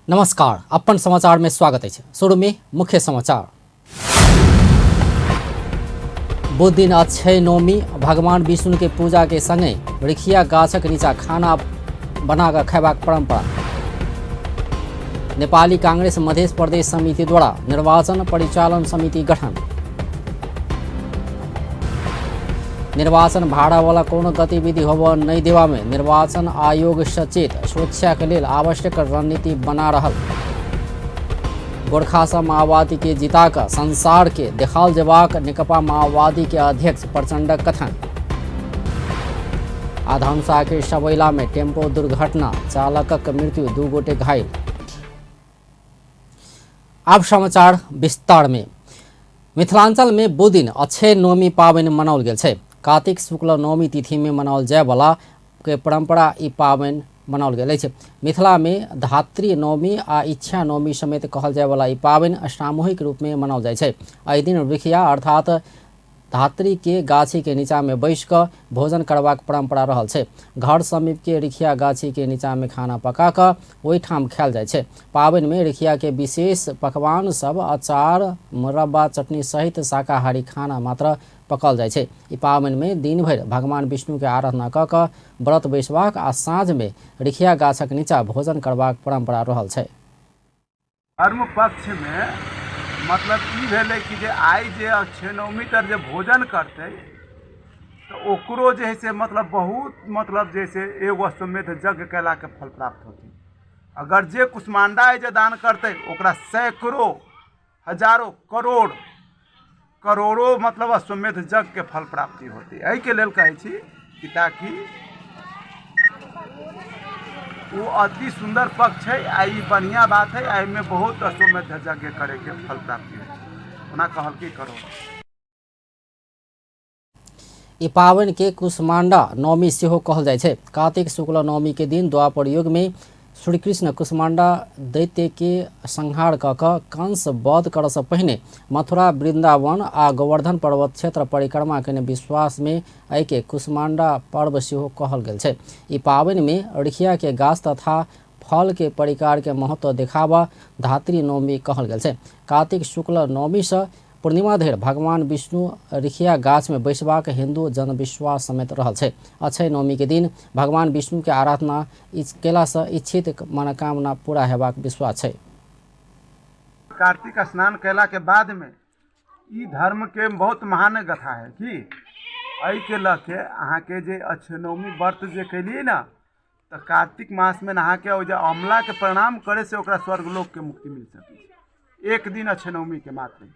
नमस्कार, अपन समाचार में स्वागत है। शुरू में मुख्य समाचार। बुध दिन अक्षय नवमी, भगवान विष्णु के पूजा के संगे रिखिया गाछक नीचा खाना बना कऽ खयबाक परंपरा। नेपाली कांग्रेस मध्य प्रदेश समिति द्वारा निर्वाचन परिचालन समिति गठन। निर्वाचन भाड़ावाला कोनो गतिविधि होबय नहि देबा में निर्वाचन आयोग सचेत, सुरक्षा के लेल आवश्यक रणनीति बना रहल। गोरखा सँ माओवादी के जिता कऽ संसार के देखाओल जेबाक नेकपा माओवादी के अध्यक्ष प्रचंडक कथन। आ धनुषा के सबैला में टेम्पो दुर्घटना, चालकक मृत्यु, 2 गोटे घायल। आब समाचार विस्तार में। मिथिलांचल में बुध दिन अक्षय नवमी पाबनि मनाओल गेल छै। कार्तिक शुक्ल नवमी तिथि में मनाओल जाय वाला के परंपरा ई पाबनि मनाओल गेल अछि। मिथिला में धात्री नवमी आ इच्छा नवमी समेत कहल जाय वाला ई पाबनि सामूहिक रूप में मनाओल जाय छै। एहि दिन वृखिया अर्थात धात्री के गाछी के नीचा में बैस कऽ भोजन करबाक परंपरा रहल छै। घर समीप के रिखिया गाछी के नीचा में खाना पका कऽ ओहिठाम खायल जाइ छै। पाबनि में रिखिया के विशेष पकवान सब अचार, मुरब्बा, चटनी सहित शाकाहारी खाना मात्र पकल जाइ छै। ई पाबनि में दिन भरि भगवान विष्णु के आराधना कऽ कऽ व्रत बैसबाक आ साँझ में रिखिया गाछक नीचा भोजन करबाक परंपरा रहल छै। धर्म पक्षमे मतलब ई भेलै कि जे आइ जे अक्षय तर जे भोजन करतै तऽ ओकरो जे हइ से मतलब बहुत मतलब जे से एगो अश्वमेध यज्ञ कयलाके फल प्राप्त होतै। अगर जे कुष्माण्डा जे दान करतै ओकरा सैकड़ो हजारो करोड़ करोड़ो मतलब अश्वमेध यज्ञके फल प्राप्ति होतै। एहिके लेल कहै छी कि ताकि ओ अति सुन्दर पक्ष है आ ई बढ़िआँ बात है आ एहिमे बहुत अश्वमेध यज्ञ करैके फल प्राप्ति होइ छै। ओना कहलकै करोड़। ई पाबनि के कुष्मांडा नवमी सेहो कहल जाइ छै। कार्तिक शुक्ल नवमी के दिन द्वापर युग में श्री कृष्ण कुष्मांडा दैत्य के संहार कऽ कऽ कंस वध करऽ सँ पहिने मथुरा, वृंदावन आ गोवर्धन पर्वत क्षेत्र परिक्रमा केने विश्वास में एहि के कुष्मांडा पर्व सेहो कहल गेल छै। ई पाबनि में रिखिया के गाछ तथा फल के परिकार के महत्व देखाबऽ धात्री नवमी कहल गेल छै। कार्तिक शुक्ल नवमी सँ पूर्णिमा धरि भगवान विष्णु रिखिया गाछ में बैसबाक हिंदू जनविश्वास समेत रहल छै। अक्षय नवमी के दिन भगवान विष्णु के आराधना केला सँ इच्छित मनोकामना पूरा हेबाक विश्वास छै। कार्तिक स्नान कयला के बाद में ई धर्म के बहुत महान गाथा है कि एहि के लऽ के अहाँके जे अक्षय नवमी व्रत जे केलियै ने तऽ कार्तिक मासमे नहाके ओ जे अमलाके प्रणाम करै से ओकरा स्वर्गलोकके मुक्ति मिल सकै छै। एक दिन अक्षय नवमीके मात्र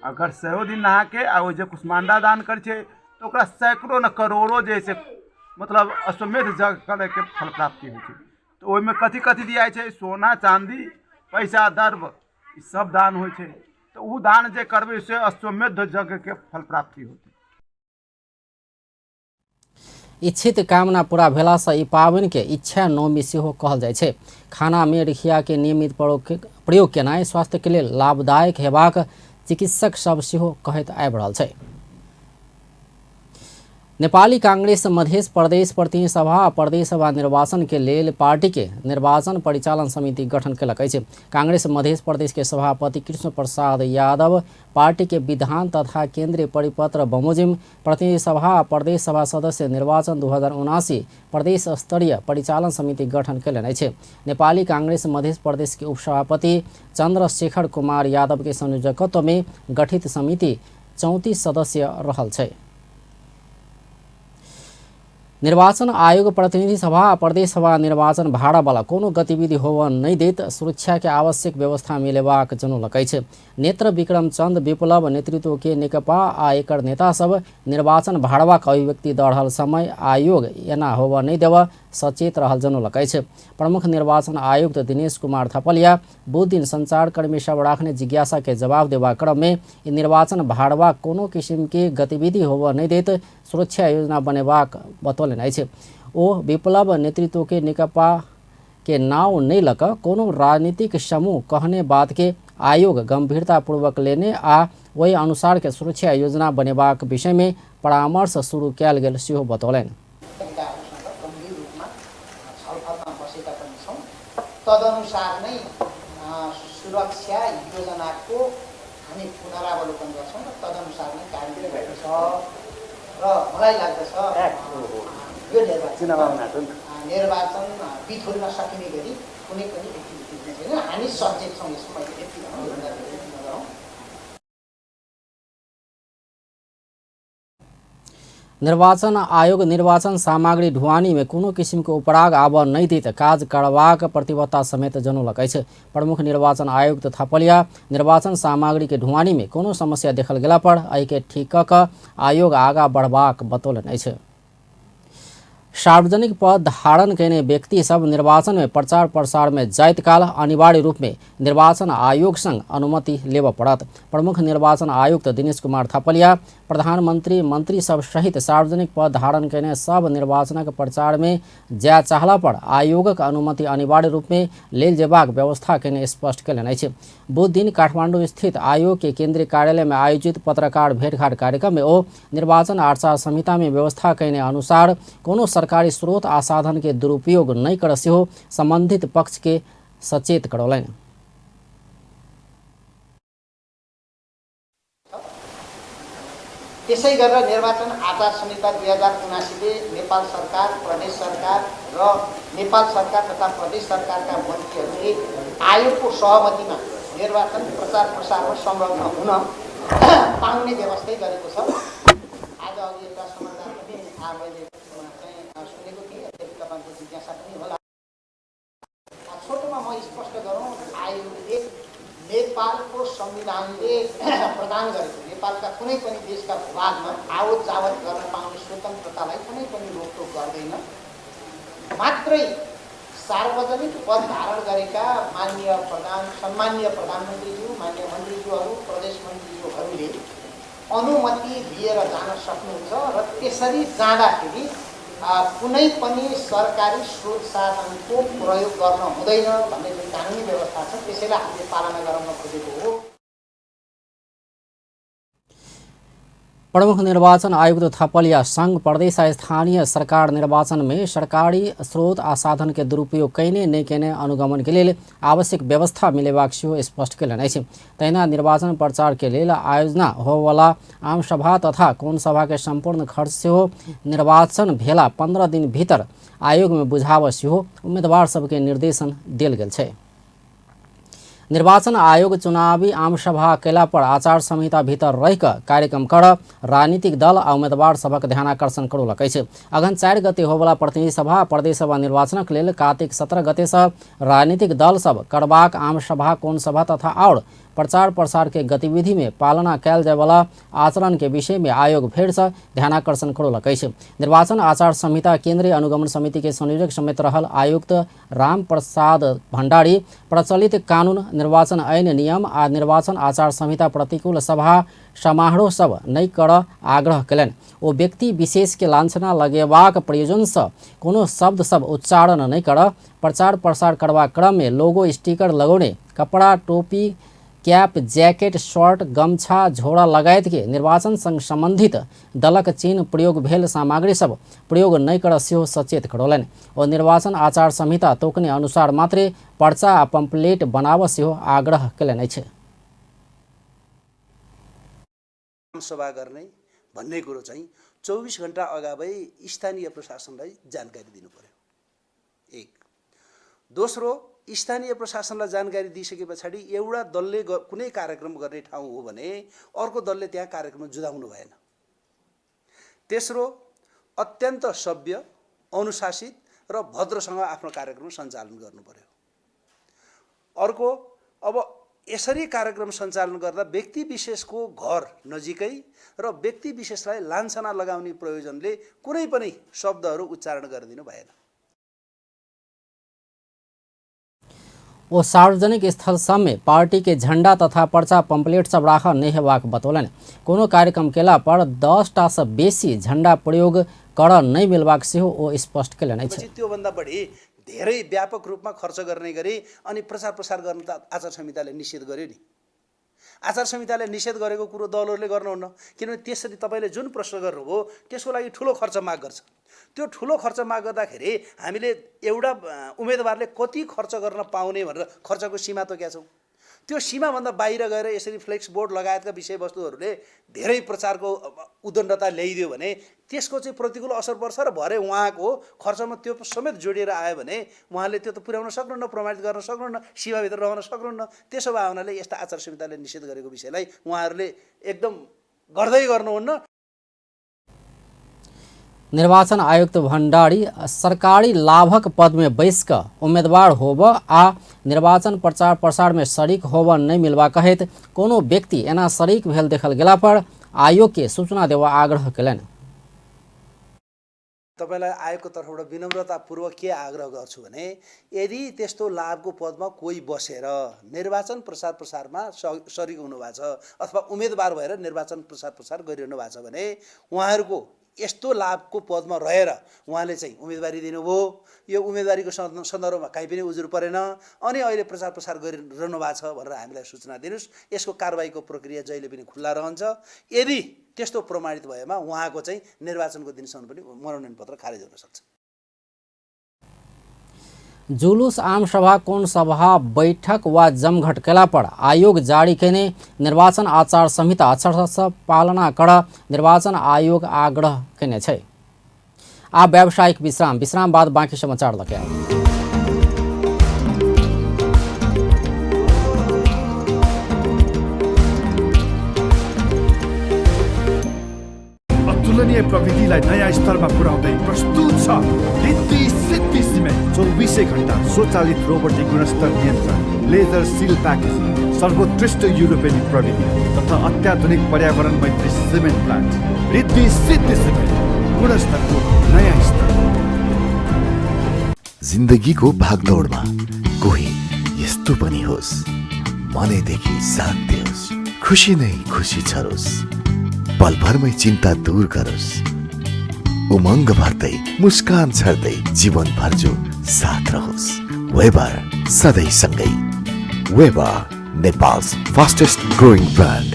अगर सयो दिन नहाके आ ओ जे कुष्माण्डा दान करै छै तऽ ओकरा सैकड़ो ने करोड़ो जे है से मतलब अश्वमेध यज्ञ करैके फल प्राप्ति होइ छै। तऽ ओहिमे कथी कथी दियाइ छै? सोना चाँदी पैसा दर्भ ई सब दान होइ छै। तऽ ओ दान जे करबै से अश्वमेध यज्ञके फल प्राप्ति होतै। इच्छित कामना पूरा भेला सँ ई पाबनि के इच्छा नवमी सेहो कहल जाइ छै। खाना में रिखिया के नियमित प्रयोग केनाइ स्वास्थ्य के लेल लाभदायक हेबाक चिकित्सक सब सेहो कहैत आबि रहल छै। नेपाली कांग्रेस मध्य प्रदेश प्रतिनिधि सभा आ प्रदेश सभा निर्वाचन के लेल पार्टी के निर्वाचन परिचालन समिति गठन केलक अछि। कांग्रेस मध्य प्रदेश के सभापति कृष्ण प्रसाद यादव पार्टी के विधान तथा केंद्रीय परिपत्र बमोजिम प्रतिनिधि सभा आ प्रदेश सभा सदस्य निर्वाचन 2079 प्रदेश स्तरीय परिचालन समिति गठन केलनि अछि। नेपाली कांग्रेस मध्य प्रदेश के उपसभापति चंद्रशेखर कुमार यादव के संयोजकत्व में गठित समिति 34 सदस्य रहल छै। निर्वाचन आयोग प्रतिनिधि सभा आ प्रदेश सभा निर्वाचन भाड़ावाला कोनो गतिविधि होबय नहि दैत सुरक्षा के आवश्यक व्यवस्था मिलेबाक जनौलक अछि। नेत्र विक्रम चंद विप्लव नेतृत्व के नेकपा आ एकर नेता सब निर्वाचन भाड़वाक अभिव्यक्ति दऽ रहल समय आयोग एना होबय नहि देबय सचेत रहल जनौलक अछि। प्रमुख निर्वाचन आयुक्त दिनेश कुमार थपलिया बुधदिन संचारकर्मी सब राखने जिज्ञासा के जवाब देबाक क्रम में ई निर्वाचन भाड़वा कोनो किसिम के गतिविधि होबय नहि दैत सुरक्षा योजना बनेबाक बतौलनि अछि। ओ विप्लव नेतृत्व के नेकपा के नाव नहि लऽ कऽ कोनो राजनीतिक समूह कहने बात के आयोग गंभीरतापूर्वक लेने आ ओहि अनुसार के सुरक्षा योजना बनेबाक विषय में परामर्श शुरू कयल गेल सेहो बतौलनि। नेताहरूसँग गम्भीर रूपमा छलफलमा बसेका पनि छौँ। तदनुसार नै सुरक्षा योजनाको हामी पुनरावलोकन गर्छौँ र तदनुसार नै कार्य भएको छ र मलाई लाग्दछ यो निर्वाचन बिथोल्न सकिने गरी कुनै पनि एक्टिभिटी छैन। हामी सचेत छौँ यसमा, मैले यति भनौँ, योभन्दा धेरै नगरौँ। निर्वाचन आयोग निर्वाचन सामग्री ढुवानी में कोनो किसिमको उपराग आब नहि दैत काज करबाक प्रतिबद्धता समेत जनौलक अछि। प्रमुख निर्वाचन आयुक्त थपलिया निर्वाचन सामग्री के ढुवानी में कोनो समस्या देखल गेला पर एहिके ठीक क आयोग आगा बढ़बाक बतौलनि अछि। सार्वजनिक पद धारण कयने व्यक्ति सब निर्वाचन में प्रचार प्रसार में जाइत काल अनिवार्य रूप में निर्वाचन आयोग संग अनुमति लेबऽ पड़त। प्रमुख निर्वाचन आयुक्त दिनेश कुमार थपलिया प्रधानमंत्री, मंत्री सब सहित सार्वजनिक पद धारण कयने सब निर्वाचनक प्रचार में जाय चाहला पर आयोगक अनुमति अनिवार्य रूप में लेल जेबाक व्यवस्था कयने स्पष्ट कयलनि अछि। बुध दिन काठमांडू स्थित आयोग के केंद्रीय कार्यालय में आयोजित पत्रकार भेंटघाट कार्यक्रम में ओ निर्वाचन आचार संहिता में व्यवस्था कयने अनुसार कोनो सरकारी स्रोत आ साधन के दुरुपयोग नहि कर सेहो संबंधित पक्ष के सचेत करौलनि। त्यसै गरेर निर्वाचन आचार संहिता 2079 नेपाल सरकार, प्रदेश सरकार र नेपाल सरकार तथा प्रदेश सरकारका मन्त्रीहरूले आयोगको सहमतिमा निर्वाचन प्रचार प्रसारमा संलग्न हुन पाउने व्यवस्था गरेको छ। आज अघि एउटा समाचार पनि मैले चाहिँ सुनेको थिएँ, यद्यपि तपाईँको जिज्ञासा पनि होला। छोटोमा म स्पष्ट गरौँ, आयोगले नेपालको संविधानले प्रदान गरेको नेपालका कुनै पनि देशका भूभागमा आवत जावत गर्न पाउने स्वतन्त्रतालाई कुनै पनि रोकटोक गर्दैन। मात्रै सार्वजनिक पद धारण गरेका माननीय सम्माननीय प्रधानमन्त्रीज्यू, माननीय मन्त्रीज्यूहरू, प्रदेश मन्त्रीज्यूहरूले अनुमति लिएर जान सक्नुहुन्छ र त्यसरी जाँदाखेरि कुनै पनि सरकारी स्रोत साधनको प्रयोग गर्न हुँदैन भन्ने जुन कानुनी व्यवस्था छ त्यसैलाई हामीले पालना गराउन खोजेको हो। प्रमुख निर्वाचन आयुक्त थपलिया संघ प्रदेश आ स्थानीय सरकार निर्वाचन में सरकारी स्रोत आ साधन के दुरुपयोग कयने नहि कयने अनुगमन के लेल आवश्यक व्यवस्था मिलेबाक सेहो स्पष्ट कयलनि अछि। तहिना निर्वाचन प्रचार के लेल आयोजना होवला आमसभा तथा कोन सभा के सम्पूर्ण खर्च सेहो निर्वाचन भेला 15 दिन भीतर आयोग में बुझाब सेहो उम्मीदवार सबके निर्देशन देल गेल छै। निर्वाचन आयोग चुनावी आमसभा कयला पर आचार संहिता भीतर रहि कऽ कार्यक्रम कर राजनीतिक दल आ उम्मीदवार सभक ध्यानाकर्षण करौलक अछि। अगहन 4 गते होवला प्रतिनिधि सभा प्रदेश सभा निर्वाचनक लेल कार्तिक 17 गते सँ राजनीतिक दल सब करबाक आमसभा, कोन सभा तथा और प्रचार प्रसार के गतिविधि में पालना कयल जायवला आचरण के विषय में आयोग फेर से ध्यानाकर्षण करौलक अछि। निर्वाचन आचार संहिता केंद्रीय अनुगमन समिति के संयोजक समेत रहल आयुक्त राम प्रसाद भंडारी प्रचलित कानून, निर्वाचन ऐन नियम आ निर्वाचन आचार संहिता प्रतिकूल सभा समारोह सब नहि कर आग्रह कयलनि। ओ व्यक्ति विशेष के लांछना लगेबाक प्रयोजन सँ कोनो शब्द सब उच्चारण नहि कर, प्रचार प्रसार करबाक क्रम में लोगो स्टिकर लगौने, कपड़ा, टोपी, कैप, जैकेट, शर्ट, गमछा, झोरा लगायत के निर्वाचन संग संबंधित दलक चिन्ह प्रयोग भेल सामग्री सब प्रयोग नहि कर सेहो सचेत करौलनि। ओ निर्वाचन आचार संहिता तोकने अनुसार मात्रे पर्चा आ पंपलेट बनाबऽ सेहो आग्रह कयलनि अछि। सभा गर्ने भन्ने कुरो चाहिँ 24 घण्टा अगावै स्थानीय प्रशासनलाई जानकारी दिनु पर्यो। एक दोस्रो, स्थानीय प्रशासनलाई जानकारी दिइसके पछाडि एउटा दलले कुनै कार्यक्रम गर्ने ठाउँ हो भने अर्को दलले त्यहाँ कार्यक्रम जुधाउनु भएन। तेस्रो, अत्यन्त सभ्य, अनुशासित र भद्रसँग आफ्नो कार्यक्रम सञ्चालन गर्नु पर्यो। अर्को, अब यसरी कार्यक्रम सञ्चालन गर्दा व्यक्ति विशेषको घर नजिकै र व्यक्ति विशेषलाई लाञ्छना लगाउने प्रयोजनले कुनै पनि शब्दहरू उच्चारण गरिदिनु भएन। ओ सार्वजनिक स्थल सबमे पार्टी के झंडा तथा पर्चा पंपलेट सब राखऽ नहि हेबाक बतौलनि। कोनो कार्यक्रम केला पर 10 टा सँ बेसी झंडा प्रयोग करऽ नहि मिलबाक सेहो ओ स्पष्ट कयलनि अछि। त्योभन्दा बढी धेरै व्यापक रूपमा खर्च गर्ने गरी अनि प्रचार प्रसार गर्न त आचार संहिताले निषेध गर्यो नि। आचार संहिताले निषेध गरेको कुरो दलहरूले गर्नुहुन्न, किनभने त्यसरी तपाईँले जुन प्रश्न गर्नुभयो त्यसको लागि ठुलो खर्च माग गर्छ। त्यो ठुलो खर्च माग गर्दाखेरि हामीले एउटा उम्मेदवारले कति खर्च गर्न पाउने भनेर खर्चको सीमा तोकेका छौँ। त्यो सीमाभन्दा बाहिर गएर यसरी फ्लेक्स बोर्ड लगायतका विषयवस्तुहरूले धेरै प्रचारको उद्दण्डता ल्याइदियो भने त्यसको चाहिँ प्रतिकूल असर पर्छ र भरे उहाँको खर्चमा त्यो समेत जोडिएर आयो भने उहाँले त्यो त पुर्याउन सक्नुहुन्न, प्रमाणित गर्न सक्नुहुन्न, सीमाभित्र रहन सक्नुहुन्न। त्यसो भए हुनाले यस्ता आचार संहिताले निषेध गरेको विषयलाई उहाँहरूले एकदम गर्दै गर्नुहुन्न। निर्वाचन आयुक्त भण्डारी सरकारी लाभक पद में बैस क उम्मीदवार होब आ निर्वाचन प्रचार प्रसार में शरीक होब नहीं मिलबा कहैत कोनो व्यक्ति एना शरीक भेल देखल गेला पर आयोग के सूचना देवा आग्रह केलनि। तपाईलाई आयोगको तर्फबाट विनम्रतापूर्वक के आग्रह गर्छु भने यदि त्यस्तो लाभको पदमा कोही बसेर निर्वाचन प्रचार प्रसारमा सरिक हुनुभएको छ अथवा उम्मेदवार भएर निर्वाचन प्रचार प्रसार गरिरहनु भएको छ भने उहाँहरूको यस्तो लाभको पदमा रहेर उहाँले चाहिँ उम्मेदवारी दिनुभयो, यो उम्मेदवारीको सन्दर्भमा काहीँ पनि उजुर परेन अनि अहिले प्रचार प्रसार गरिरहनु भएको छ भनेर हामीलाई सूचना दिनुहोस्। यसको कारबाहीको प्रक्रिया जहिले पनि खुल्ला रहन्छ। यदि त्यस्तो प्रमाणित भएमा उहाँको चाहिँ निर्वाचनको दिनसम्म पनि मनोनयन पत्र खारेज हुन सक्छ। जुलुस, आमसभा, कोण सभा, बैठक वा जमघट केला पर आयोग जारी केने निर्वाचन आचार संहिता अक्षरशः पालना कर निर्वाचन आयोग आग्रह केने छै। आ व्यावसायिक विश्राम, विश्राम बाद बाँकी समाचार लके आउ। अतुलनीय प्रविधिलाई नयाँ स्तरमा पुर्याउँदै प्रस्तुत छ रिद्धि सिद्धि सिमेन्ट। 24 घण्टा स्वचालित रोबोटिक गुणस्तर नियन्त्रण, लेजर सिल प्याकेजिङ, सर्वोत्कृष्ट युरोपेली प्रविधि तथा अत्याधुनिक पर्यावरण मैत्री cement plant. Riddhi Siddhi cement, गुणस्तरको नयाँ स्तर। जिन्दगीको भागदौडमा कोही यस्तो पनि होस्, मनैदेखि साथ दियोस्, खुसी नै खुसी छरोस्, पलभरमै चिन्ता दूर गरोस्, उमङ्ग भर्दै मुस्कान छर्दै जीवनभर जो साथ रहोस्। वेबर सधैँ सँगै। Weber, Nepal's fastest growing brand.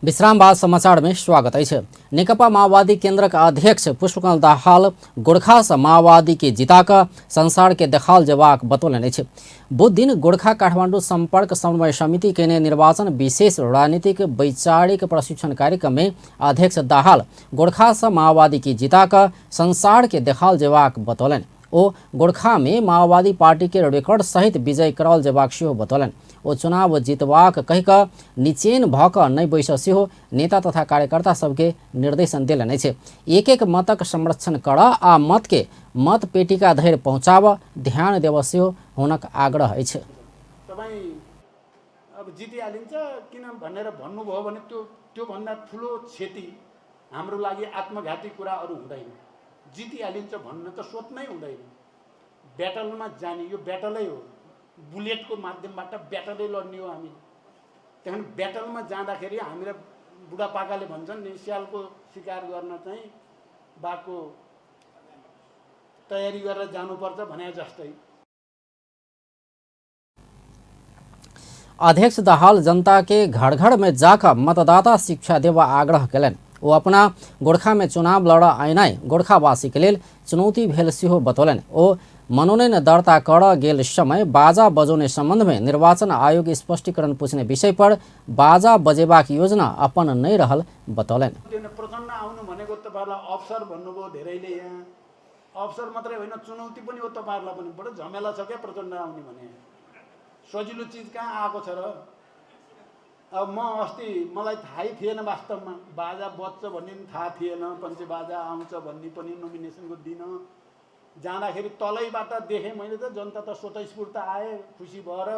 विश्राम बाद समाचार में स्वागत अछि। नेकपा माओवादी केंद्रक अध्यक्ष पुष्पकमल दाहाल गोर्खा से माओवादी के जिता क संसार के देखाल जेबाक बतौलनि अछि। बुध दिन गोर्खा काठमाडौँ सम्पर्क समन्वय समिति केने निर्वाचन विशेष रणनीतिक वैचारिक प्रशिक्षण कार्यक्रम में अध्यक्ष दाहाल गोर्खा से माओवादी के जिता क संसार के देखाल जेबाक बतौलनि। ओ गोर्खा में माओवादी पार्टी के रिकॉर्ड सहित विजय कराओल जेबाक सेहो बतौलनि। ओ चुनाव जीतबाक कहि कऽ निचेन भऽ कऽ नहि बैस सेहो नेता तथा कार्यकर्ता सबके निर्देशन देलनि अछि। एक एक मतक संरक्षण कर आ मत के मत पेटिका धरि पहुँचाब ध्यान देब सेहो हुनक आग्रह अछि। तपाईँ अब जितिहालिन्छ किन भनेर भन्नुभयो भने त्यो त्योभन्दा ठुलो क्षति हाम्रो लागि आत्मघाती कुरा अरू हुँदैन। जितिहालिन्छ भन्न त सोध्नै हुँदैन। ब्याटलमा जाने, यो ब्याटलै हो, बुलेटको माध्यमबाट ब्याटलै लड्ने हो हामी। त्यही ब्याटलमा जाँदाखेरि हामीलाई बुढापाकाले भन्छन् नि, स्यालको शिकार गर्न चाहिँ बाघको तयारी गरेर जानुपर्छ भने जस्तै। अध्यक्ष दाहाल जनता के घर घर में जाकर मतदाता शिक्षा देवा आग्रह केलनि। ओ अपना गोर्खा में चुनाव लड़ अयनाइ गोर्खावासी के लेल चुनौती भेल सेहो बतौलनि। ओ मनोनयन दर्ता कर गेल समय बाजा बजौने संबंध में निर्वाचन आयोग स्पष्टीकरण पूछने विषय पर बाजा बजेबाक योजना अपन नहीं रहल बतौलनि। प्रचण्ड आउनु भनेको तपाईँहरूलाई अवसर भन्नुभयो धेरैले, यहाँ अवसर मात्रै होइन चुनौती पनि हो तपाईँहरूलाई पनि। बडो झमेला छ क्या प्रचण्ड आउने भने, सजिलो चिज कहाँ आएको छ र। अब म अस्ति मलाई थाहै थिएन वास्तवमा, बाजा बज्छ भन्ने पनि थाहा थिएन, पञ्चबाजा आउँछ भन्ने पनि नोमिनेसनको दिन जाँदाखेरि तलैबाट देखेँ मैले त, जनता त स्वतःस्फूर्त आए, खुसी भएर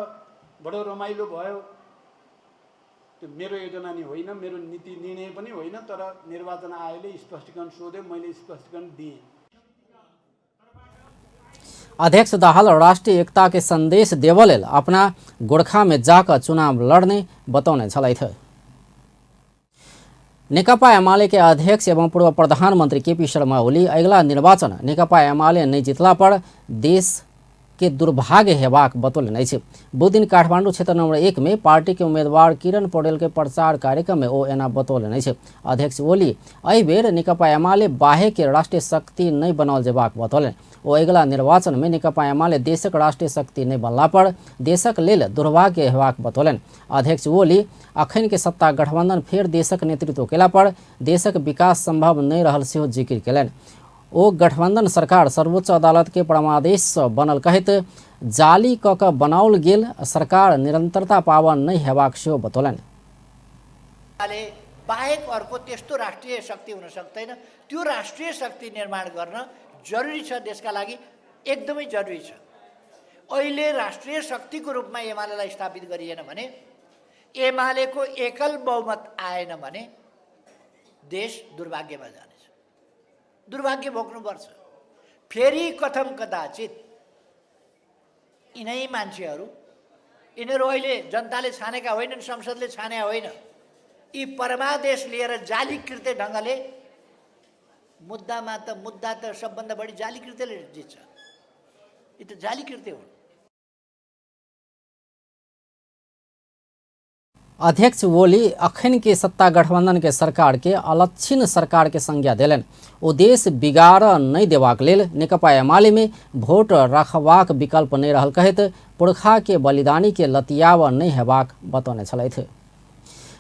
बडो रमाइलो भयो। त्यो मेरो योजना नि होइन, मेरो नीति निर्णय पनि होइन, तर निर्वाचन आयोगले स्पष्टीकरण सोध्यो, मैले स्पष्टीकरण दिएँ। अध्यक्ष दाहाल राष्ट्रिय एकता के संदेश देव लेल अपना गोर्खा में जाकर चुनाव लड़ने बतौने छलथि। नेकपा एमाले के अध्यक्ष एवं पूर्व प्रधानमंत्री केपी शर्मा ओली अगिला निर्वाचन नेकपा एमाले नहीं जितला पर देश के दुर्भाग्य हेबाक बतौलनि अछि। बुधदिन काठमांडू क्षेत्र नंबर 1 में पार्टी के उम्मीदवार किरण पौडेल के प्रचार कार्यक्रम में ओ एना बतौलनि अछि। अध्यक्ष ओली एहि बेर नेकपा एमाले बाहेक के राष्ट्रिय शक्ति नहि बनाओल जेबाक बतौलनि। ओ अगिला निर्वाचन में नेकपा एमाले देशक राष्ट्रिय शक्ति नहि बनला पर देशक लेल दुर्भाग्य हेबाक बतौलनि। अध्यक्ष ओली अखन के सत्ता गठबंधन फेर देशक नेतृत्व केला पर देशक विकास संभव नहि रहल सेहो जिक्र केलनि। ओ गठबंधन सरकार सर्वोच्च अदालत के परमादेश से बनल कहैत जाली क के बनाओल गेल सरकार निरंतरता पावन नहि हेबाक सेहो बतौलनि। बाहेक अर्को त्यस्तो राष्ट्रिय शक्ति हुन सक्दैन। त्यो राष्ट्रिय शक्ति निर्माण गर्न जरुरी छ, देशका लागि एकदमै जरुरी छ। अहिले राष्ट्रिय शक्तिको रूपमा एमालेलाई स्थापित गरिएन भने, एमालेको एकल बहुमत आएन भने देश दुर्भाग्यमा जानेछ, दुर्भाग्य भोग्नुपर्छ। फेरि कथम कदाचित यिनै मान्छेहरू, यिनीहरू अहिले जनताले छानेका होइनन्, संसदले छानेका होइन, यी परमादेश लिएर जालीकृत ढङ्गले मुद्दामा त मुद्दा त सबभन्दा बढी जालीकृतले जित्छ, यी त जालीकृत हुन्। अध्यक्ष ओली अखन के सत्ता गठबंधन के सरकार के अलक्षिण सरकार के संज्ञा देलनि। ओ देश बिगाड़ नहि देबाक लेल नेकपा एमाले में वोट रखबाक विकल्प नहि रहल कहैत पुरखा के बलिदानी के लतियाव नहि हेबाक बतौने छलथि।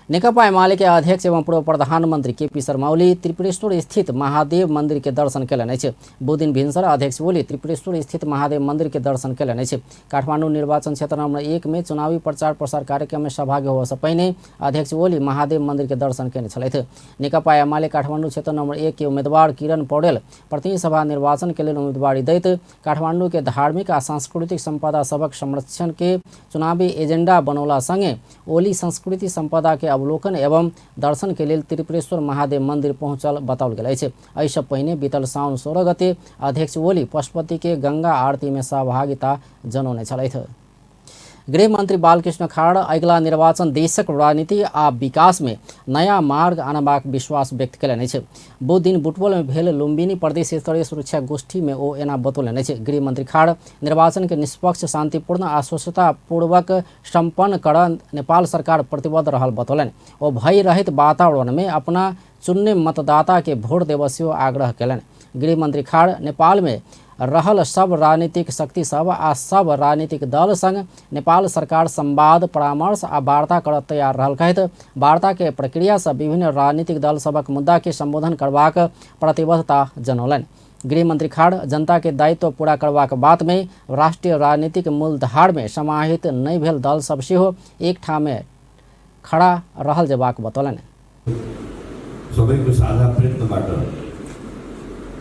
नेकपा एमाले के अध्यक्ष एवं पूर्व प्रधानमंत्री केपी शर्मा ओली त्रिपुरेश्वर स्थित महादेव मंदिर के दर्शन केलनि अछि। बुधदिन भिनसर अध्यक्ष ओली त्रिपुरेश्वर स्थित महादेव मंदिर के दर्शन केलनि अछि। काठमांडू निर्वाचन क्षेत्र नंबर 1 में चुनावी प्रचार प्रसार कार्यक्रम में सहभागी होबय से पहिने अध्यक्ष ओली महादेव मंदिर के दर्शन केने छलथि। नेकपा एमाले काठमांडू क्षेत्र नंबर 1 के उम्मीदवार किरण पौडेल प्रतिनिधि सभा निर्वाचन के लेल उम्मीदवारी दैत काठमांडू के धार्मिक आ सांस्कृतिक संपदा सभक संरक्षण के चुनावी एजेंडा बनौला संगे ओली संस्कृति संपदा के अवलोकन एवं दर्शन के लेल त्रिपुरेश्वर महादेव मंदिर पहुंचल बताओल गेल अछि। एहिसँ पहिने बीतल साउन 16 गते अध्यक्ष ओली पशुपति के गंगा आरती में सहभागिता जनौने छलथि। गृहमंत्री बालकृष्ण खाड़ अगिला निर्वाचन देशक राजनीति आ विकास में नया मार्ग आनबाक विश्वास व्यक्त केलनि अछि। बुधदिन बुटवल में भेल लुम्बिनी प्रदेश स्तरीय सुरक्षा गोष्ठी में ओ एना बतौलनि अछि। गृहमंत्री खाड़ निर्वाचन के निष्पक्ष, शांतिपूर्ण आ स्वच्छतापूर्वक सम्पन्न कर नेपाल सरकार प्रतिबद्ध रहल बतौलनि। ओ भय रहित वातावरण में अपना चुनने मतदाता के वोट देबय सेहो आग्रह केलनि। गृहमंत्री खाड़ नेपाल में रहल सब राजनीतिक शक्ति सब आ सब राजनीतिक दल संग नेपाल सरकार संवाद, परामर्श आ वार्ता कर तैयार रहल कहैत वार्ता के प्रक्रिया से विभिन्न राजनीतिक दल सबक मुद्दा के संबोधन करबाक प्रतिबद्धता जनौलनि। गृहमंत्री खाड़ जनता के दायित्व पूरा करबाक बात में राष्ट्रीय राजनीतिक मूलधार में समाहित नहि भेल दल सब सेहो एक ठाम खड़ा रहल जेबाक बतौलनि। सबैको साझा प्रयत्नबाट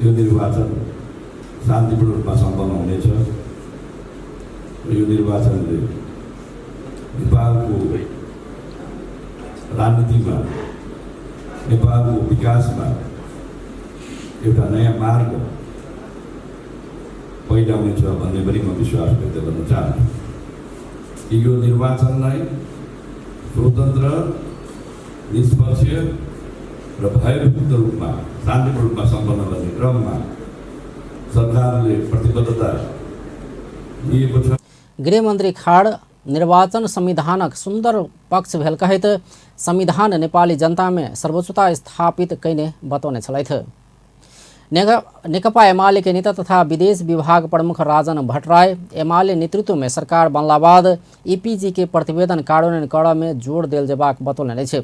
यो निर्वाचन शान्तिपूर्ण रूपमा सम्पन्न हुनेछ। यो निर्वाचनले नेपालको राजनीतिमा, नेपालको विकासमा एउटा नयाँ मार्ग पहिल्याउनेछ भन्ने पनि म विश्वास व्यक्त गर्न चाहन्छु कि यो निर्वाचनलाई स्वतन्त्र, निष्पक्ष र भयमुक्त रूपमा, शान्तिपूर्ण रूपमा सम्पन्न गर्ने क्रममा सरकारले प्रतिबद्धता लिएको छ। गृहमंत्री खाड़ निर्वाचन संविधानक सुंदर पक्ष भेल कहैत संविधान नेपाली जनता में सर्वोच्चता स्थापित कयने बतौने छलथि। नेकपा एमाले के नेता तथा विदेश विभाग प्रमुख राजन भट्टराई एमाले नेतृत्व में सरकार बनला बाद ईपीजी के प्रतिवेदन कार्यान्वयन करय में जोर देल जेबाक बतौलनि अछि।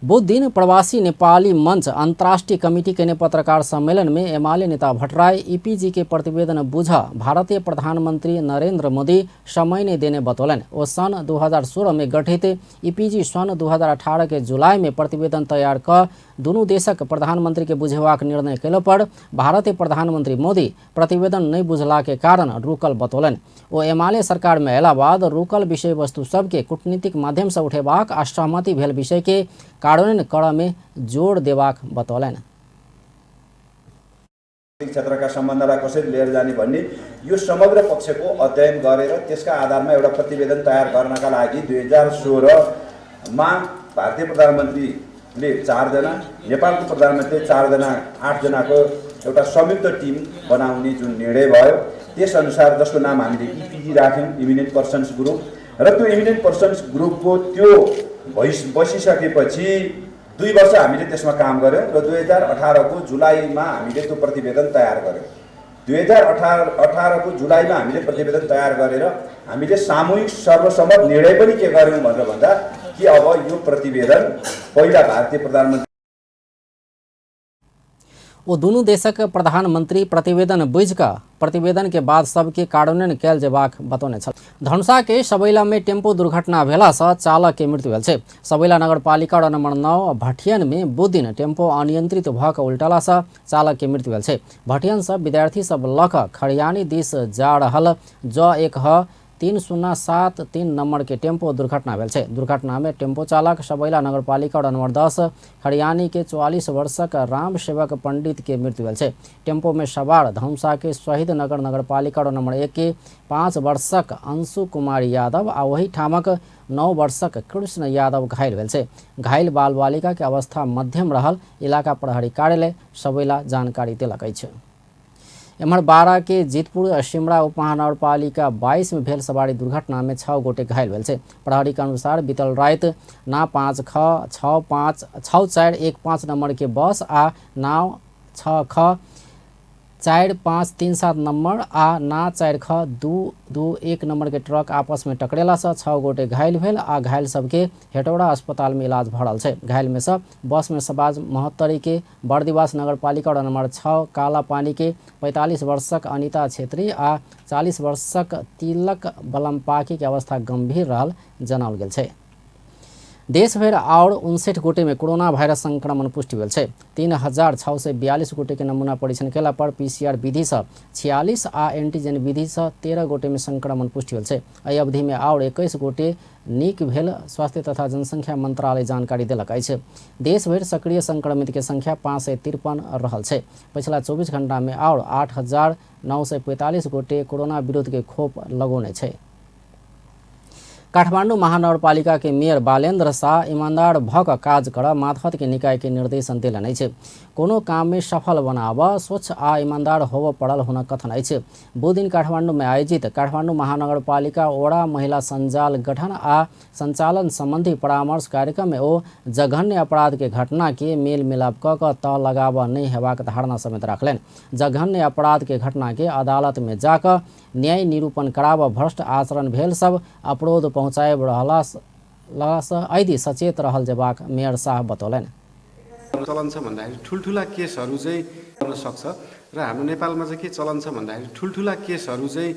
बुधदिन प्रवासी नेपाली मंच अंतर्राष्ट्रीय कमिटी के पत्रकार सम्मेलन में एमाले नेता भट्टराई ईपीजी के प्रतिवेदन बुझ भारतीय प्रधानमंत्री नरेंद्र मोदी समय नहीं देने बतौलनि। ओ सन 2016 में गठित ईपीजी सन 2018 के जुलाई में प्रतिवेदन तैयार क दुनू देशक प्रधानमंत्री के बुझेबाक निर्णय कयला पर भारतीय प्रधानमंत्री मोदी प्रतिवेदन नहीं बुझला के कारण रुकल बतौलनि। ओ एमाले सरकार में अयला बाद रुकल विषय वस्तु सबके कूटनीतिक माध्यम से उठेबाक आ सहमति भेल विषय के कार्यान्वयन करऽ में जोर देबाक बतौलनि। क्षेत्रका सम्बन्धलाई कसरी लिएर जाने भन्ने यो समग्र पक्षको अध्ययन गरेर त्यसका आधारमा एउटा प्रतिवेदन तयार गर्नका लागि 2016 मा भारतीय प्रधानमन्त्रीले 4 जना, नेपालको प्रधानमन्त्रीले 4 जना, 8 जनाको एउटा संयुक्त टिम बनाउने जुन निर्णय भयो त्यसअनुसार जसको नाम हामीले इपिजी राख्यौँ, इमिनेन्ट पर्सन्स ग्रुप, र त्यो इमिनेन्ट पर्सन्स ग्रुपको त्यो बसिसकेपछि 2 वर्ष हामीले त्यसमा काम गऱ्यौँ र 2018 को जुलाईमा हामीले त्यो प्रतिवेदन तयार गऱ्यौँ। 2018 को जुलाईमा हामीले प्रतिवेदन तयार गरेर हामीले सामूहिक सर्वसम्मत निर्णय पनि के गऱ्यौँ भनेर भन्दा कि अब यो प्रतिवेदन पहिला भारतीय प्रधानमन्त्री ओ दुनू देशक प्रधानमंत्री प्रतिवेदन बुझि कऽ प्रतिवेदन के बाद सबके कार्यान्वयन कयल जेबाक बतौने छल। धनुषा के सबैला में टेम्पो दुर्घटना भेला से चालक के मृत्यु भेल छै। सबैला नगरपालिका वार्ड नंबर 9 भटियन में बुध दिन टेम्पो अनियंत्रित भऽ कऽ उल्टला से चालक के मृत्यु भेल छै। भटियन से विद्यार्थी सब लऽ कऽ खरियानी दिस जा रहल ज 1 ह 3073 नंबर के टेम्पो दुर्घटना भेल छै। दुर्घटना में टेम्पो चालक सबैला नगरपालिका वार्ड नंबर 10 खरियानी के 44 वर्षक राम सेवक पंडित के मृत्यु भेल छै। टेम्पो में सवार धनुषा के शहीद नगर नगरपालिका वार्ड नंबर 1 के 5 वर्षक अंशु कुमार यादव आ वही ठामक 9 वर्षक कृष्ण यादव घायल भेल छै। घायल बाल बालिका के अवस्था मध्यम रहल इलाका प्रहरी कार्यालय सबैला जानकारी देलक अछि। एम्हर बारा के जितपुर सिमरा उपमहानगरपालिका 22 में भेल सवारी दुर्घटना में 6 गोटे घायल भेल छै। प्रहरी के अनुसार बीतल राति ना 5 ख 6 5 6 4 1 5 नंबर के बस आ ना 6 ख 4 5 3 7 नंबर आ ना 4 ख 2 2 1 नंबर के ट्रक आपस में टकरेला से 6 गोटे घायल भेल आ घायल सबके हेटौड़ा अस्पताल में इलाज भऽ रहल छै। घायल में से बस में सवार महोत्तरी के बर्दिवास नगरपालिका वार्ड नंबर 6 काला पानी के 45 वर्षक अनिता छेत्री आ 40 वर्षक तिलक बलमपाकी के अवस्था गंभीर रहल जनाओल गेल छै। देशभरि और 59 गोटे में कोरोना वायरस संक्रमण पुष्टि भेल छै। 3642 गोटे के नमूना परीक्षण केला पर पीसीआर विधि से 46 आ एंटीजन विधि से 13 गोटे में संक्रमण पुष्टि भेल छै। एहि अवधि में और 21 गोटे नीक भेल स्वास्थ्य तथा जनसंख्या मंत्रालय जानकारी देलक अछि। देशभरि सक्रिय संक्रमित के संख्या 553 रहल छै। पछिला 24 घंटा में और 8945 गोटे कोरोना विरुद्ध के खोप लगौने छै। काठमाडौँ महानगरपालिका के मेयर बालेन्द्र शाह ईमानदार भऽ कऽ काज करऽ मातहत के निकाय के निर्देशन देलनि अछि। कोनो काम में सफल बनाबऽ स्वच्छ आ ईमानदार होबऽ पड़ल हुनक कथन अछि। बुध दिन काठमाडौँ में आयोजित काठमाडौँ महानगरपालिका ओड़ा महिला सञ्जाल गठन आ संचालन सम्बन्धी परामर्श कार्यक्रम में ओ जघन्य अपराध के घटना के मेल मिलाप कऽ कऽ तह लगाबऽ नहि हेबाक धारणा समेत राखलनि। जघन्य अपराध के घटना के अदालत में जाकऽ न्याय निरूपण कराबऽ भ्रष्ट आचरण भेल सब अपरोध पहुँचाबि रहलासँ ऐदी सचेत रहल जेबाक मेयर साह बतौलनि। चलन छ भन्दाखेरि ठुल्ठुला केसहरू चाहिँ गर्न सक्छ र हाम्रो नेपालमा चाहिँ के चलन छ भन्दाखेरि ठुल्ठुला केसहरू चाहिँ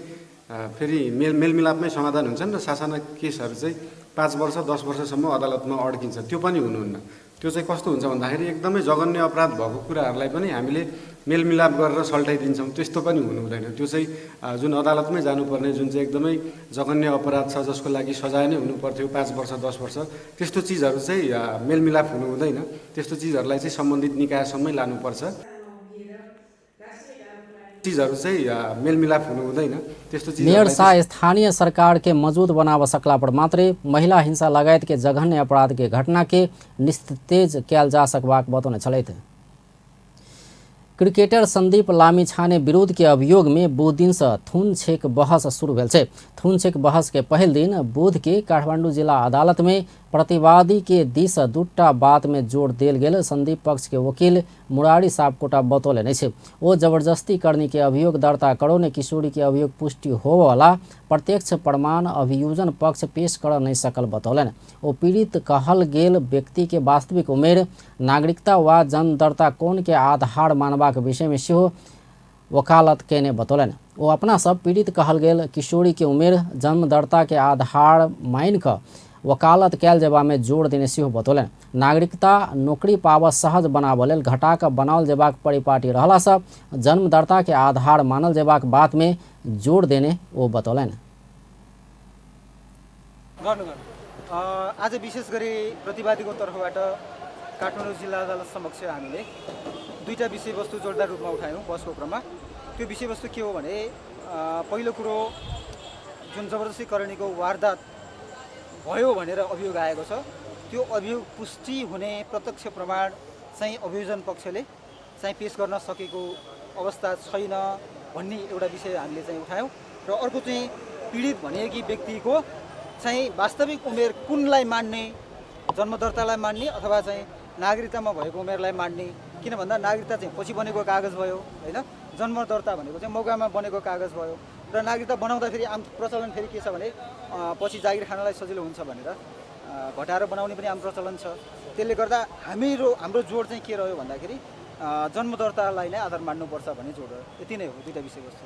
फेरि मेलमिलापमै समाधान हुन्छन् र सासाना केसहरू चाहिँ 5 वर्ष 10 वर्षसम्म अदालतमा अड्किन्छ। त्यो पनि हुनुहुन्न। त्यो चाहिँ कस्तो हुन्छ भन्दाखेरि एकदमै जघन्य अपराध भएको कुराहरूलाई पनि हामीले मेलमिलाप गरेर सल्टाइदिन्छौँ, त्यस्तो पनि हुनु हुँदैन। त्यो चाहिँ जुन अदालतमै जानुपर्ने जुन चाहिँ एकदमै जघन्य अपराध छ जसको लागि सजाय नै हुनुपर्थ्यो 5 वर्ष 10 वर्ष, त्यस्तो चिजहरू चाहिँ मेलमिलाप हुनु हुँदैन। त्यस्तो चिजहरूलाई चाहिँ सम्बन्धित निकायसम्मै लानुपर्छ। चिजहरू चाहिँ मेलमिलाप हुनु हुँदैन। त्यस्तो मेयर शाह स्थानीय सरकार के मजबूत बनाव सकला पर मात्रै महिला हिंसा लगायत के जघन्य अपराध के घटना के निस्तेज कयल जा सकबाक बतौने छलथि। क्रिकेटर संदीप लामिछाने विरुद्ध के अभियोग में बुध दिन से थुन छेक बहस शुरू भेल छै। थुन छेक बहस के पहिल दिन बुध के काठमाडौँ जिला अदालत में प्रतिवादी के दिस दूटा बात में जोड़ देल गेल संदीप पक्ष के वकील मुरारी सापकोटा बतौलनि अछि। ओ जबरदस्ती करने के अभियोग दर्ता करौने किशोरी के अभियोग पुष्टि होवला प्रत्यक्ष प्रमाण अभियोजन पक्ष पेश कर नहीं सकल बतौलनि। ओ पीड़ित कहल गेल व्यक्ति के वास्तविक उमेर, नागरिकता वा जन्म दर्ता कोन के आधार मानबाक विषय में सेहो वकालत केने बतौलनि। ओ अपना सब पीड़ित कहल गेल किशोरी के उमेर जन्म दर्ता के आधार मान कऽ वकालत कयल जेबा में जोड़ देने सेहो बतौलनि। नागरिकता नौकरी पाबऽ सहज बनाबऽ लेल घटा कऽ बनाओल जेबाक परिपाटी रहलासँ जन्मदर्ता के आधार मानल जेबाक बात में जोड़ देने ओ बतौलनि। गर्नु आज विशेष गरी प्रतिवादीको तर्फबाट काठमाडौँ जिल्ला अदालत समक्ष हामीले दुईटा विषयवस्तु जोरदार रूपमा उठायौँ बसको क्रममा। त्यो विषयवस्तु के हो भने पहिलो कुरो जुन जबरजस्ती करणीको वारदात भयो भनेर अभियोग आएको छ, त्यो अभियोग पुष्टि हुने प्रत्यक्ष प्रमाण चाहिँ अभियोजन पक्षले चाहिँ पेश गर्न सकेको अवस्था छैन भन्ने एउटा विषय हामीले चाहिँ उठायौँ। र अर्को चाहिँ पीडित भनिएकी व्यक्तिको चाहिँ वास्तविक उमेर कुनलाई मान्ने, जन्मदर्तालाई मान्ने अथवा चाहिँ नागरिकतामा भएको उमेरलाई मान्ने, किन भन्दा नागरिकता चाहिँ पछि बनेको कागज भयो होइन, जन्मदर्ता भनेको चाहिँ मौकामा बनेको कागज भयो। र नागरिकता बनाउँदाखेरि आम प्रचलन फेरि के छ भने पछि जागिर खानलाई सजिलो हुन्छ भनेर घटाएर बनाउने पनि आम प्रचलन छ। त्यसले गर्दा हाम्रो जोड चाहिँ के रह्यो भन्दाखेरि जन्मदर्तालाई नै आधार मान्नुपर्छ भन्ने जोड रह्यो। यति नै हो दुईवटा विषयवस्तु।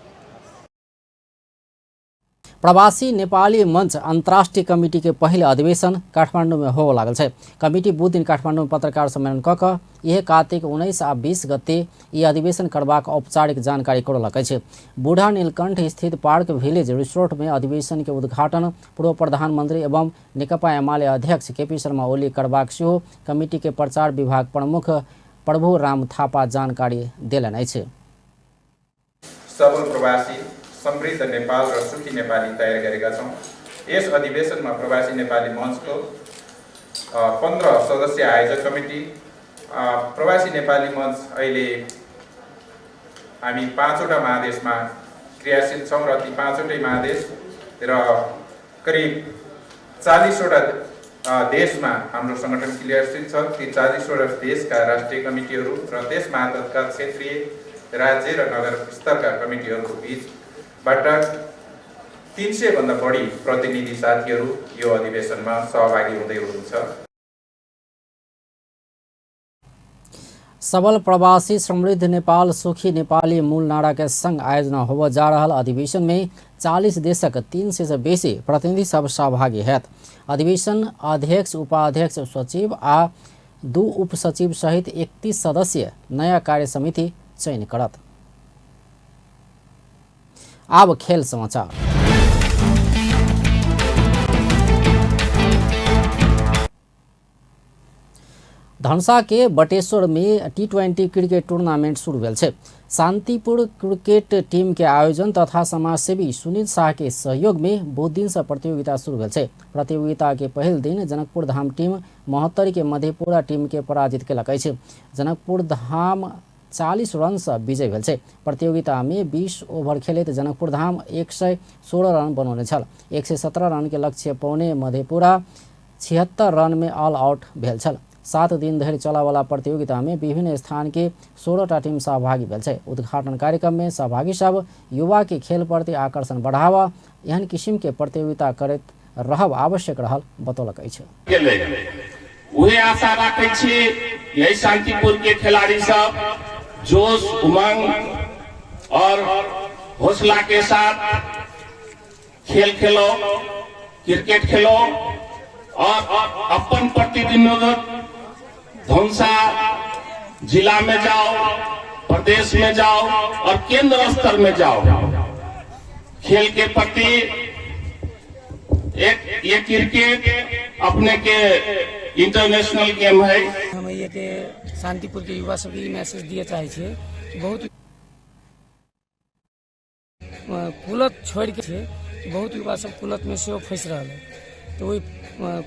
प्रवासी नेपाली मंच अंतर्राष्ट्रीय कमिटी के पहले अधिवेशन काठमाडौँ में होबय लागल छै। कमिटी बुध दिन काठमाडौँ में पत्रकार सम्मेलन क क यह कार्तिक 19 आ 20 गते ई अधिवेशन करबाक औपचारिक जानकारी करौलक अछि। बूढ़ा नीलकंठ स्थित पार्क विलेज रिसोर्ट में अधिवेशन के उद्घाटन पूर्व प्रधानमंत्री एवं नेकपा एमाले अध्यक्ष केपी शर्मा ओली करबाक सेहो कमिटी के प्रचार विभाग प्रमुख प्रभु राम थापा जानकारी देलनि अछि। सबल प्रवासी, समृद्ध नेपाल र सुखी नेपाली तयार गरेका छौँ। यस अधिवेशनमा प्रवासी नेपाली मञ्चको 15 सदस्य आयोजक कमिटी, प्रवासी नेपाली मञ्च अहिले हामी 5वटा महादेशमा क्रियाशील छौँ र ती 5वटै महादेश र करिब 40वटा देशमा हाम्रो सङ्गठन क्रियाशील छ। ती 40वटा देशका राष्ट्रिय कमिटीहरू र त्यस मातहतका क्षेत्रीय, राज्य र नगर स्तरका कमिटीहरूको बीचबाट 300 भन्दा बढी प्रतिनिधि साथीहरू यो अधिवेशनमा सहभागी हुँदै हुनुहुन्छ। सबल प्रवासी, समृद्ध नेपाल, सुखी नेपाली मूल नारा के संग आयोजना होबय जा रहल अधिवेशन में 40 देशक 300 से बेसी प्रतिनिधि सब सहभागी हैत। अधिवेशन अध्यक्ष, उपाध्यक्ष, सचिव आ 2 उपसचिव सहित 31 सदस्य नया कार्य समिति चयन करत। अब खेल समाचार। धनुषा के बटेश्वर में T20 cricket tournament शुरू भेल छै। शांतिपुर क्रिकेट टीम के आयोजन तथा समाजसेवी सुनील शाह के सहयोग में बुध दिन से प्रतियोगिता शुरू भेल छै। प्रतियोगिता के पहिल दिन जनकपुर धाम टीम महोत्तरी के मधेपुरा टीम के पराजित केलक अछि। जनकपुर धाम 40 रन से विजय भेल छै। प्रतियोगिता में 20 ओवर खेलैत जनकपुर धाम 116 रन बनौने छल। 117 रन के लक्ष्य पौने मधेपुरा 76 रन में ऑल आउट भेल छल। 7 दिन धरि चलयवला प्रतियोगिता में विभिन्न स्थान के 16टा टीम सहभागी भेल छै। उद्घाटन कार्यक्रम में सहभागी सब युवा के खेल प्रति आकर्षण बढ़ावा एहन किसिम के प्रतियोगिता करैत रहब आवश्यक रहल बतौलक अछि। उहे आशा राखै छी यही शांतिपुर के खिलाड़ी सब जोश, उमंग और हौसला के साथ खेल खेलो, क्रिकेट खेलो और अपन प्रतिनिधित्व धनुषा जिला में जाओ, प्रदेश में जाओ और केंद्र स्तर में जाओ। खेल के प्रति एक ये क्रिकेट अपने के इंटरनेशनल गेम है। हम ये के शांतिपुर के युवा सबके मैसेज दिए चाहे छे, बहुत कुलत छोड़ के बहुत युवा सब कुलत में से फंस रहा है, तो वही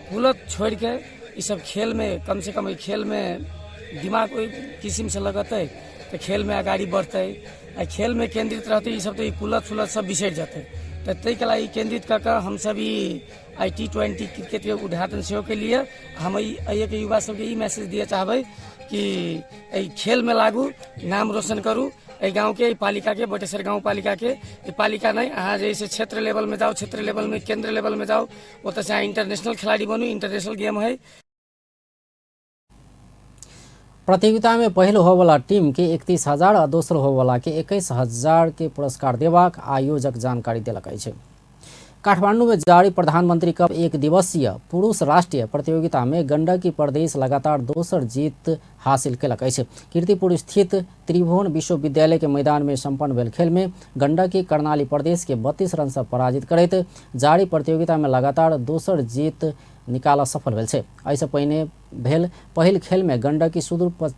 कुलत छोड़ के ये सब खेल में कम से कम खेल में दिमाग ओहि किस्म से लगतै तो खेल में अगाड़ी बढ़तै आ खेल में केंद्रित रहतै। ई सब तो कुलत सुलत सब बिसरि जेतै, तो ताहिके लागि केंद्रित कऽ कऽ हमसब ई आइ T20 cricket के उद्घाटन सेहो केलिए। हम एहिके युवा सबके ई मैसेज दिए चाहबै कि एहि खेलमे लागू, नाम रोशन करू एहि गाँवके, एहि पालिकाके, बटेश्वर गाँव पालिकाके। ई पालिका नहि, अहाँ जे से क्षेत्र लेवलमे जाउ, क्षेत्र लेवलमे केंद्र लेवलमे जाउ, ओतऽसँ अहाँ इंटरनेशनल खिलाड़ी बनू। इंटरनेशनल गेम है। प्रतियोगिता में पहिल होबयवला टीम के 31,000 आ दोसर होबयवला के 21,000 के पुरस्कार देबाक आयोजक जानकारी देलक अछि। काठमांडू में जारी प्रधानमंत्री कप एक दिवसीय पुरुष राष्ट्रीय प्रतियोगिता में गंडकी प्रदेश लगातार दोसर जीत हासिल केलक अछि। कीर्तिपुर स्थित त्रिभुवन विश्वविद्यालय के मैदान में संपन्न भेल खेल में गंडकी कर्णाली प्रदेश के 32 रन से पराजित करैत जारी प्रतियोगिता में लगातार दोसर जीत निकाल सफल भेल छै। एहिसँ पहिने भेल पहिल खेल में गंडकी सुदूर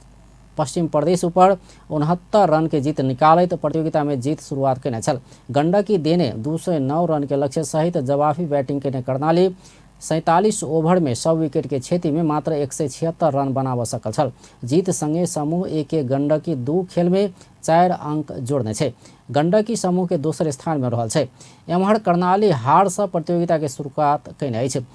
पश्चिम प्रदेश ऊपर 69 रन के जीत निकालैत प्रतियोगिता में जीत शुरुआत केने छल। गंडकी देने 209 रन के लक्ष्य सहित जवाफी बैटिंग केने कर्णाली 47 ओभर में सब विकेट के क्षति में मात्र 176 रन बनाब सकल छल। जीत संगे समूह ए के गण्डकी 2 खेल में 4 अंक जोड़ने छै। गण्डकी समूह के दोसर स्थान में रहल छै। एम्हर कर्णाली हार से प्रतियोगिता के शुरुआत कयने अछि।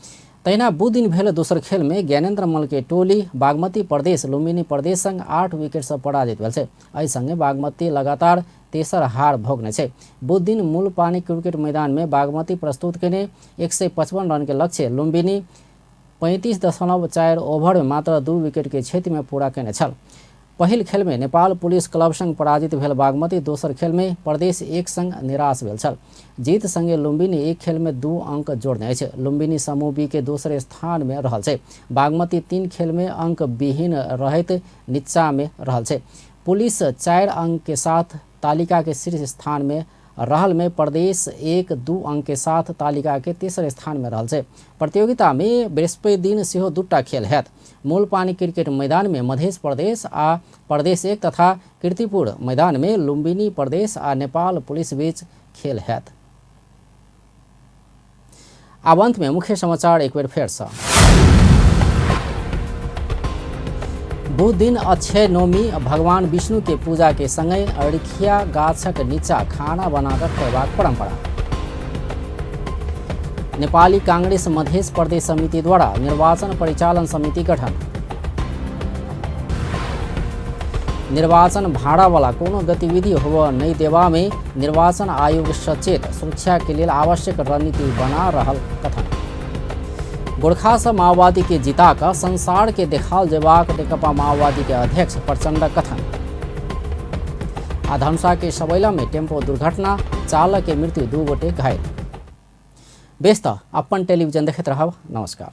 तहिना बुध दिन भेल दोसर खेल में ज्ञानेन्द्र मल्ल के टोली बागमती प्रदेश लुम्बिनी प्रदेश संग 8 विकेट से पराजित भेल छै। एहि संगे बागमती लगातार तेसर हार भोगने छै। बुध दिन मूलपानी क्रिकेट मैदान में बागमती प्रस्तुत कयने 155 रन के लक्ष्य लुम्बिनी 35.4 ओभर में मात्र 2 विकेट के क्षति में पूरा कयने छल। पहिल खेल में नेपाल पुलिस क्लब संग पराजित भेल बागमती दोसर खेल में प्रदेश 1 संग निराश भेल छल। जीत संगे लुम्बिनी एक खेल में 2 अंक जोड़ने अछि। लुम्बिनी समूह बी के दोसर स्थान में रहल छै। बागमती 3 खेल में अंक विहीन रहैत नीचा में रहल छै। पुलिस 4 अंक के साथ तालिका के शीर्ष स्थान में रहल में प्रदेश 1 2 अंक के साथ तालिका के तेसर स्थान में रहल छै। प्रतियोगिता में बृहस्पति दिन सेहो 2टा खेल हैत। मूलपानी क्रिकेट मैदान में मध्य प्रदेश आ प्रदेश 1 तथा कीर्तिपुर मैदान में लुम्बिनी प्रदेश आ नेपाल पुलिस बीच खेल हैत। आब अंत में मुख्य समाचार एक बेर फेर से। बुध दिन अक्षय नवमी भगवान विष्णु के पूजा के संगे अरिखिया गाछक नीचा खाना बनाकर खयबाक परंपरा। नेपाली कांग्रेस मध्य प्रदेश समिति द्वारा निर्वाचन परिचालन समिति गठन। निर्वाचन भाड़ा वाला कोनो गतिविधि होबय नहीं देवा में निर्वाचन आयोग सचेत, सुरक्षा के लिए आवश्यक रणनीति बना रहल कथन। गोरखा से माओवादी के जिता का संसार के देखाल जेबाक नेकपा माओवादी के अध्यक्ष प्रचंड कथन। आ धनुषा के सबैला में टेम्पो दुर्घटना, चालक के मृत्यु, 2 गोटे घायल। बेस त अपन टेलीविजन देखैत रहब। नमस्कार।